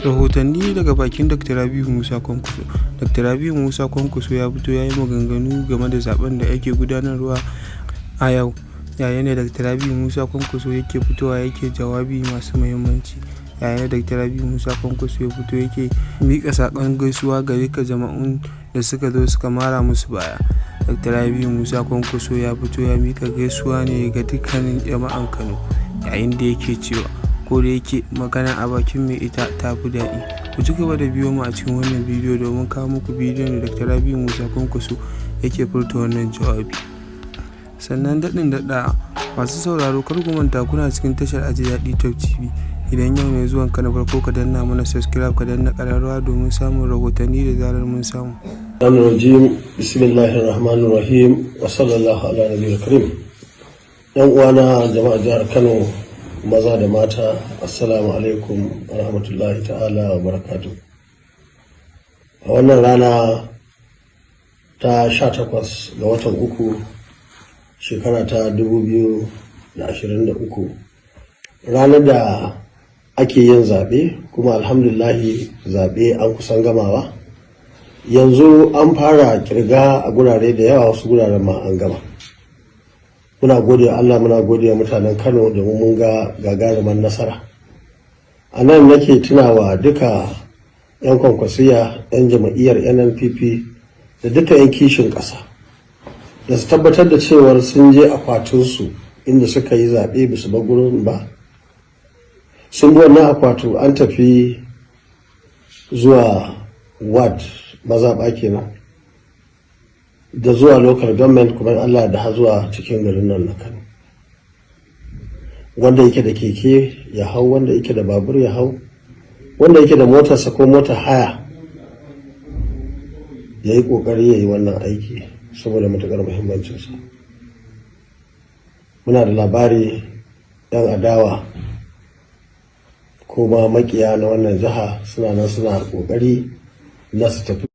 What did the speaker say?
Rahotanni daga bakin Dr. Rabiu Musa Kwankwaso. Dr. Rabiu Musa Kwankwaso ya fito ya yi maganganu game da zaben da ake gudanarwa a yau, yayin da Dr. Rabiu Musa Kwankwaso yake fitowa yake jawabi masu muhimmanci. Yayin da Dr. Rabiu Musa Kwankwaso ya fito yake miƙa saƙon gaisuwa ga duka jama'un da suka zo suka mara musu baya. Dr. Rabiu Musa Kwankwaso ya fito ya miƙa gaisuwa ne ga dukkanin jama'an Kano, yayin da yake cewa ko da yake magana a bakin mai ita ta fi daɗi. Ku ci gaba da biyo mu a cikin wannan bidiyo domin kawo muku bidiyon da Dr. Rabiu Musa Kwankwaso yake furta wannan jawabi. Sannan daɗin daɗawa, masu sauraro, kar ku manta kuna cikin tashar Aji Daɗi Top TV. Idan yau ne zuwanka na farko, ka danna mana subscribe, ka danna ƙararrawa domin samun rahotanni da zarar mun samu. Rajim, bismillahir rahmanir rahim, wa sallallahu ala nabiyil karim. Yan uwana jama'a jihar Kano, maza da mata, assalamu alaikum wa rahmatullahi ta'ala wa barakatuh. A wannan rana ta 18 ga watan 3, shekara ta 2023, ranar da ake yin zaɓe, kuma alhamdulillahi zaɓe an kusan gamawa. Yanzu an fara kirga a gurare da yawa, wasu guraren ma an gama. Muna gode Allah, muna gode wa mutanen Kano domin mun ga gagaruman nasara. A nan nake tunawa duka 'yan Kwankwasiya, 'yan jam'iyyar NNPP da duka 'yan kishin ƙasa da su tabbatar da cewar sun je akwatinsu inda suka yi zaɓe, ba su bar gurin ba, sun bi wannan akwatu an tafi zuwa ward, mazaɓa kenan, da zuwa local government, kuma Allah da har zuwa cikin garin nan na Kano. Wanda yake da keke ya hau, wanda yake da babur ya hau, wanda yake da motarsa ko motar haya ya yi ƙoƙari ya yi wannan aiki saboda matuƙar muhimmancinsa. Muna da labari 'yan adawa ko ma makiya na wannan jiha suna nan suna ƙoƙari na su tafi